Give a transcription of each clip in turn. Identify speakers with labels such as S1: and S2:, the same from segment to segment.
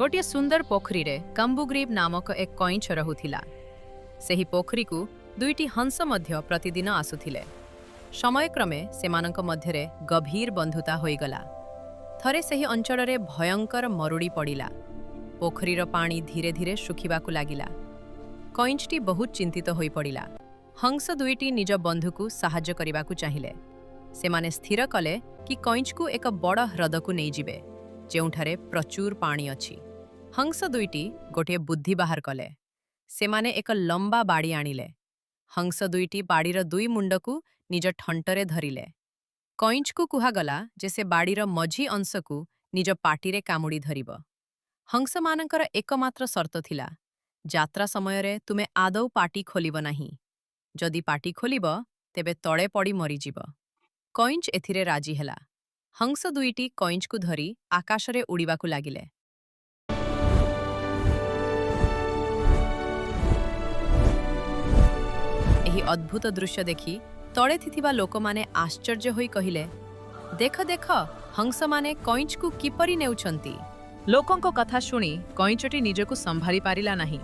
S1: ଗୋଟିଏ ସୁନ୍ଦର ପୋଖରୀରେ କମ୍ବୁଗ୍ରୀବ ନାମକ ଏକ କଇଁଛ ରହୁଥିଲା। ସେହି ପୋଖରୀକୁ ଦୁଇଟି ହଂସ ମଧ୍ୟ ପ୍ରତିଦିନ ଆସୁଥିଲେ। ସମୟକ୍ରମେ ସେମାନଙ୍କ ମଧ୍ୟରେ ଗଭୀର ବନ୍ଧୁତା ହୋଇଗଲା। ଥରେ ସେହି ଅଞ୍ଚଳରେ ଭୟଙ୍କର ମରୁଡ଼ି ପଡ଼ିଲା। ପୋଖରୀର ପାଣି ଧୀରେ ଧୀରେ ଶୁଖିବାକୁ ଲାଗିଲା। କଇଁଛଟି ବହୁତ ଚିନ୍ତିତ ହୋଇପଡ଼ିଲା। ହଂସ ଦୁଇଟି ନିଜ ବନ୍ଧୁକୁ ସାହାଯ୍ୟ କରିବାକୁ ଚାହିଁଲେ। ସେମାନେ ସ୍ଥିର କଲେ କି କଇଁଛକୁ ଏକ ବଡ଼ ହ୍ରଦକୁ ନେଇଯିବେ, ଯେଉଁଠାରେ ପ୍ରଚୁର ପାଣି ଅଛି। ହଂସ ଦୁଇଟି ଗୋଟିଏ ବୁଦ୍ଧି ବାହାର କଲେ। ସେମାନେ ଏକ ଲମ୍ବା ବାଡ଼ି ଆଣିଲେ। ହଂସ ଦୁଇଟି ବାଡ଼ିର ଦୁଇ ମୁଣ୍ଡକୁ ନିଜ ଥଣ୍ଟରେ ଧରିଲେ। କଇଁଛକୁ କୁହାଗଲା ଯେ ସେ ବାଡ଼ିର ମଝି ଅଂଶକୁ ନିଜ ପାଟିରେ କାମୁଡ଼ି ଧରିବ। ହଂସମାନଙ୍କର ଏକମାତ୍ର ସର୍ତ୍ତ ଥିଲା, ଯାତ୍ରା ସମୟରେ ତୁମେ ଆଦୌ ପାଟି ଖୋଲିବ ନାହିଁ। ଯଦି ପାଟି ଖୋଲିବ, ତେବେ ତଳେ ପଡ଼ି ମରିଯିବ। କଇଁଛ ଏଥିରେ ରାଜି ହେଲା। ହଂସ ଦୁଇଟି କଇଁଛକୁ ଧରି ଆକାଶରେ ଉଡ଼ିବାକୁ ଲାଗିଲେ। ଏହି ଅଦ୍ଭୁତ ଦୃଶ୍ୟ ଦେଖି ତଳେ ଥିବା ଲୋକମାନେ ଆଶ୍ଚର୍ଯ୍ୟ ହୋଇ କହିଲେ, ଦେଖ ଦେଖ, ହଂସମାନେ କଇଁଛକୁ କିପରି ନେଉଛନ୍ତି! ଲୋକଙ୍କ କଥା ଶୁଣି କଇଁଛଟି ନିଜକୁ ସମ୍ଭାଳି ପାରିଲା ନାହିଁ।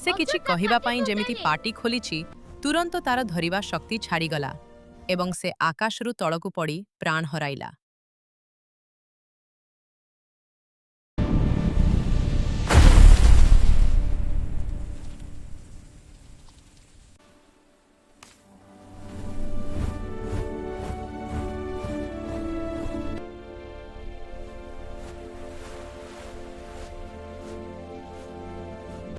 S1: ସେ କିଛି କହିବା ପାଇଁ ଯେମିତି ପାଟି ଖୋଲିଛି, ତୁରନ୍ତ ତାର ଧରିବା ଶକ୍ତି ଛାଡ଼ିଗଲା ଏବଂ ସେ ଆକାଶରୁ ତଳକୁ ପଡ଼ି ପ୍ରାଣ ହରାଇଲା।